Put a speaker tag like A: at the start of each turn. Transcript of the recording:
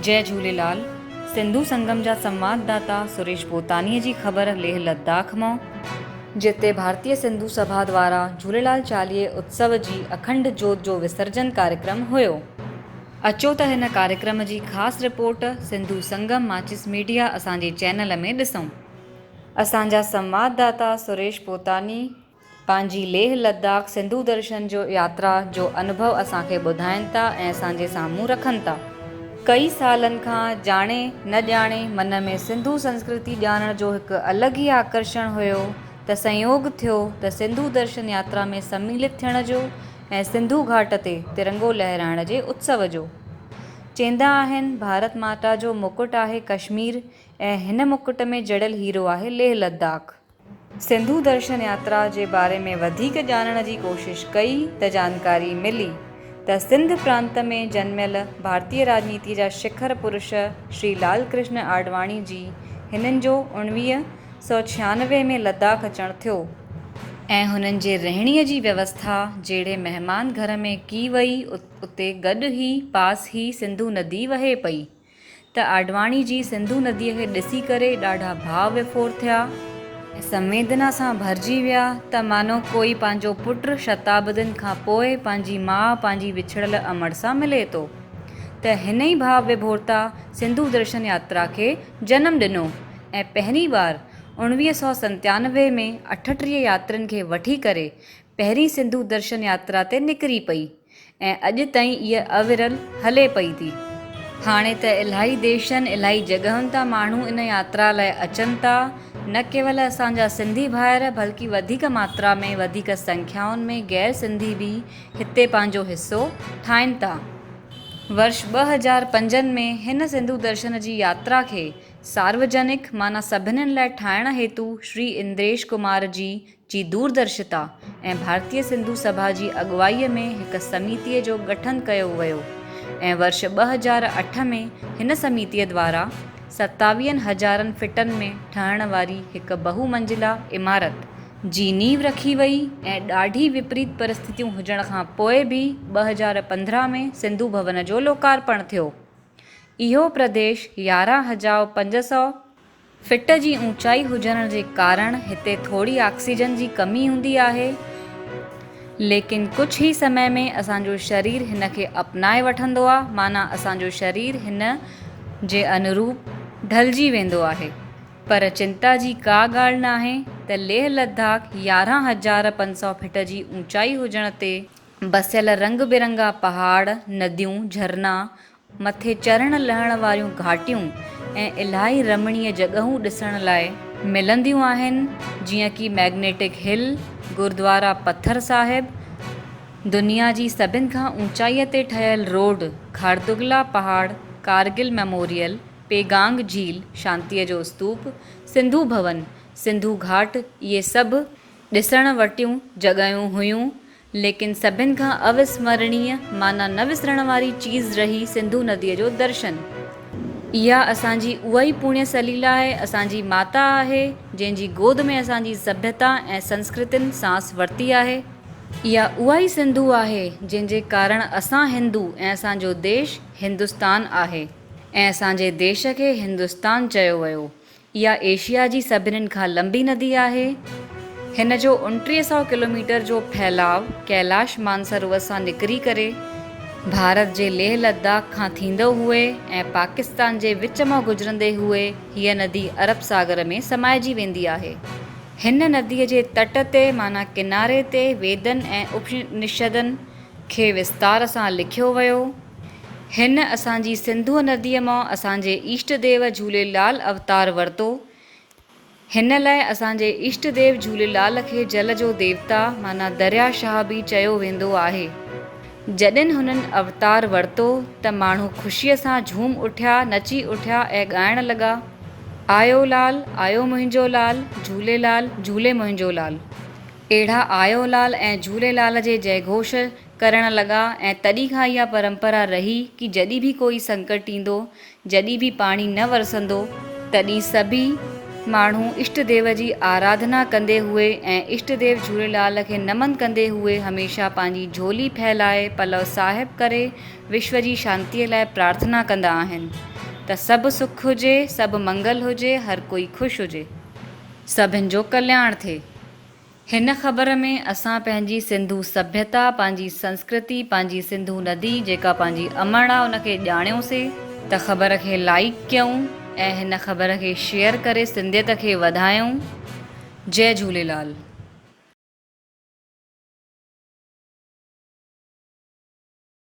A: جئي جهوليلال، سنڌو سنگم جا سنواد داتا سريش بوتانيء جي خبر ليهه لداخ مان، جتي ڀارتيه سنڌو سڀا دوارا جهوليلال چاليهي اتسو جي اکنڊ جوت جو وسرجن ڪاريڪرم هيو. اچو ته هن ڪاريڪرم جي خاص رپورٽ سنڌو سنگم ماچيس ميڊيا اسان جي چينل ۾ ڏسون. اسان جا سنواد داتا سريش پوتاني پنهنجي ليهه لداخ سنڌو درشن جو ياترا جو انوڀو اسان کي ٻڌائين ٿا ۽ اسان جي سامهون رکن ٿا. ڪئي سالن کان ڄاڻي نه ڄاڻي من ۾ سنڌو سنسڪرتي ڄاڻڻ جو هڪ الڳ ئي آڪرشڻ هيو ته سنيوگ ٿيو ته سنڌو درشن ياترا ۾ سميلت ٿيڻ جو ۽ سنڌو گهاٽ تي ترنگو لهرائڻ جي اتسو جو. چيندا آهن ڀارت ماتا جو مڪٽ آهي ڪشمير ۽ هن مڪٽ ۾ جڙيل هيرو آهي ليهه لداخ. سنڌو درشن ياترا جي باري ۾ وڌيڪ ڄاڻڻ جي ڪوشش ڪئي ته جانڪاري ملي ته سنڌ پرانت ۾ جنميل ڀارتي راڄنيتي جا شکر پرش شري لال ڪرشن آڏواڻي جي هنن جو 1996 ۾ لداخ اچڻ ٿيو ۽ هنن جي رهڻي جي ويوسٿا جهڙي مهمان گهر ۾ ڪي وئي اتي گڏ هي پاس هي سنڌو ندي وهي پئي. ته آڏواڻي جي سنڌو نديء کي ڏسي ڪري ڏاڍا ڀاء وڦور ٿيا ۽ سنويدنا سان ڀرجي ويا ته مانو ڪوئي پنهنجو پٽ شتابدين کان پوء پنهنجي ماء پنهنجي وڇڙيل امڙ سان ملي ٿو ته هن ئي ڀاء وڀورتا سنڌو درشن ياترا کي جنم ڏنو ۽ پهرين بار 1997 ۾ 38 ياترين کي وٺي ڪري پهرين سنڌو درشن ياترا تي نڪري پئي. ۽ اڄ تائين اها اورل هلي پئي ٿي. هاڻي ته الاهي ديشن، الاهي جڳهن تان ماڻهو ان ياترا لاء اچن ٿا. نه ڪيول اسان جا سنڌي ڀائر بلڪه وڌيڪ ماترا ۾ وڌيڪ سنکيائن ۾ غير سنڌي به هتي پنهنجو حصو ٺاهين ٿا. ورش 2005 ۾ هن سنڌو درشن جي ياترا کي ساروجنڪ معنيٰ سڀنين لاء ٺاهڻ هيتو شري اندريش ڪمار جي جي دوردرشتا ۽ ڀارتيه سنڌو سڀا جي اڳوايء ۾ هڪ سميتيء جو ڳٺن ڪيو ويو ۽ ورش 2008 ۾ هن سميتيء دوارا ستاويهن هزارن فٽن ۾ ٺهڻ واري هڪ بهو منزله عمارت جي نيو رکي وئي ۽ ڏاڍي وپريت پرسٿتيون هجڻ کان پوء به 2015 ۾ سنڌو ڀون جو لوڪارپڻ ٿيو. اهو پرديش يارهن هزاو پنج سئو فٽ جي اوچائي هجڻ جي ڪارڻ هتي ٿوري آڪسيجن جي ڪمي هوندي آهي، ليڪن ڪجهه ئي سمي ۾ اسان جو شرير هن کي اپنائي وٺندو آ معنيٰ اسان جو شرير هن جي انوروپ ڍلجي ويندو آهي. پر چنتا جي ڪا ڳالهه ناهي ته ليهه لداخ 11500 فٽ جي اوچائي هجڻ تي بسيل رنگ برنگا پهاڙ، نديون، جهرنا، مٿي چڙهڻ لهڻ واريون گهاٽيون ۽ الاهي رمڻيء جڳهون ڏسڻ لاء ملنديون آهن، جيئن ڪي مئگنيٽڪ هل، گردوارا پٿر صاحب، دنيا جي سڀن کان اوچائيء تي ٺهيل روڊ، کاردگلا پهاڙ، ڪارگل ميموريل، پيگانگ جهيل، شانتيء جو استوپ، سنڌو ڀون، سنڌو گهاٽ اهي سڀ ڏسڻ وٽيون جڳهيون هيون، ليڪن سڀن کان اوسمرڻيه معنيٰ نه وسرڻ واري چيز رهي سنڌو نديء جو درشن. اها اسان جي اها ئي پوڻيه سليلا آهي، اسان جي ماتا آهي، جنهن جي گود ۾ اسان جي سڀيتا ۽ سنسڪرتين سانس ورتي آهي. اها اها ئي سنڌو آهي، جنهن جي ڪارڻ اسان هندو ۽ اسان جو ديش هندستان آهي ۽ اسان جي ديش کي هندستان چيو ويو. اها ايشيا جي سڀنين کان لنبي ندي آهي. هن جو 29 سئو ڪلوميٽر جو ڦهلاء ڪيلاش مانسروور سان نڪري ڪري ڀارت جي ليهه لداخ کان ٿيندو هئي ۽ پاڪستان جي وچ مان گذرندي هئي هيء ندي عرب ساگر ۾ سمائجي ويندي آهي. هن نديء جي تٽ تي معنيٰ ڪناري تي ويدن ۽ اپنشدن کي وستار سان لکيو ويو. هن اسان جي سنڌوء نديء مان اسان جي اشٽ ديو جهوليلال اوتار ورتو. هن لاء اسان جي اشٽ ديو جهوليلال کي جل جو ديوتا معنيٰ دريا شاهه به چيو ويندو آهي. جڏهن هنن اوتار ورتو ته ماڻهو خوشيء سان جهوم اٺيا، نچي اٺيا ۽ ڳائڻ لڳا، آيو لال، آيو منهنجو لال، جهوليلال، جهولي منهنجو لال. اهڙا آيو لال ۽ جهوليلال جي جئگهوش ڪرڻ لڳا ۽ تڏهن کان اها پرمپرا رهي ڪي جڏهن به ڪوئي سنڪٽ ايندو، جڏهن به پاڻي نه ورسندو، تڏهن سڀئي ماڻهو اشٽ ديو جي آراڌنا ڪندي هئي ۽ اشٽ ديو جهوليلال کي نمن ڪندي هئي هميشه پنهنجي جهولي ڦهلائي پلو صاحب ڪري وشو جي شانتيء لاء پرارٿنا ڪندا آهن. ته سڀ سک هجي، سڀ منگل هجي، هر ڪوئي خوش هجي. سڀن جو ڪلياڻ ٿئي. هن خبر ۾ اسان پنهنجي سنڌو سڀيتا، پنهنجي سنسڪرتي، پنهنجي سنڌو ندي جيڪا پنهنجي امڙ آ ان کي ڄاڻيوسي ته خبر کي لائيڪ ڪيون ۽ هن خبر کي شيئر ڪري سنڌيت کي وڌايون. جئي جهوليلال.